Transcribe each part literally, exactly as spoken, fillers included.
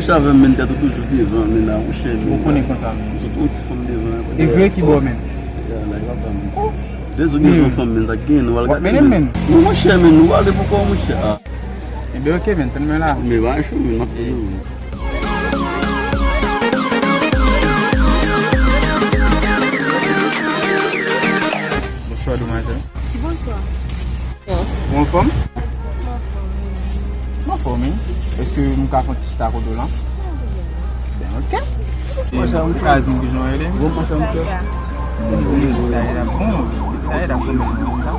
Avè m, men tèt ou toujou devan, men la, monchè, men. Ou konnen konsa, men. Ou sot yon ti fanm devan. E vre ki bò, men? Ya, la, e papa, men. Dèzou bezwen yon fanm, men, sa k gen, nou al gade, men. W ap mennen m, men? Non, monchè, men, nou ale poukò, monchè. Ah. Enben, oke, men, tann mwen la. Men, ba, chou, men, m ap tann ou. Bonswa, demwazèl. Bonswa. Ou anfòm? Mwen anfòm, wi. Mwen anfòm, wi. Èske m ka fè yon ti chita kote w la? Ben, oke. E, ou ka di m kijan w rele? Bon, sa y a. Bon, sa y a, bon, sa y a, bon, sa.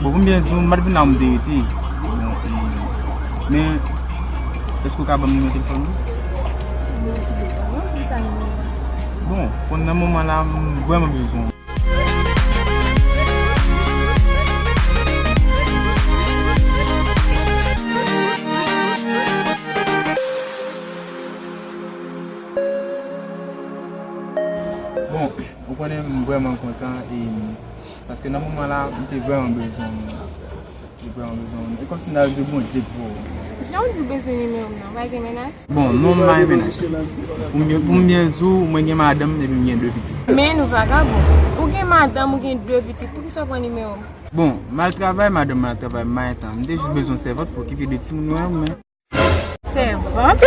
Bon, pou m byen di w, m pa t vin la pou m te rete. Bon, e, men, èske w ka ban m nimewo telefòn ou? Nimewo telefòn mwen? Ki sa nimewo a? Bon, konn nan moman la, m vrèman bezwen w. Bon, ou konnen m vrèman kontan e paske nan moman la, m te vrèman bezwen w. Li pran bezwen w. E kòmsi n ta di Bondye k voye w. Jan w di w bezwen nimewo m nan, w pa gen mennaj? Bon, non, m pa gen mennaj. Pou m, pou m byen di w, mwen gen madanm epi m gen de pitit. Men nou vagabon. Ou gen madanm, ou gen de pitit, poukisa w pran nimewo m? Bon, m al travay, madanm mwen al travay, m pa gen tan. M te jis bezwen sèvant pou okipe de timoun mwen, men. Sèvant?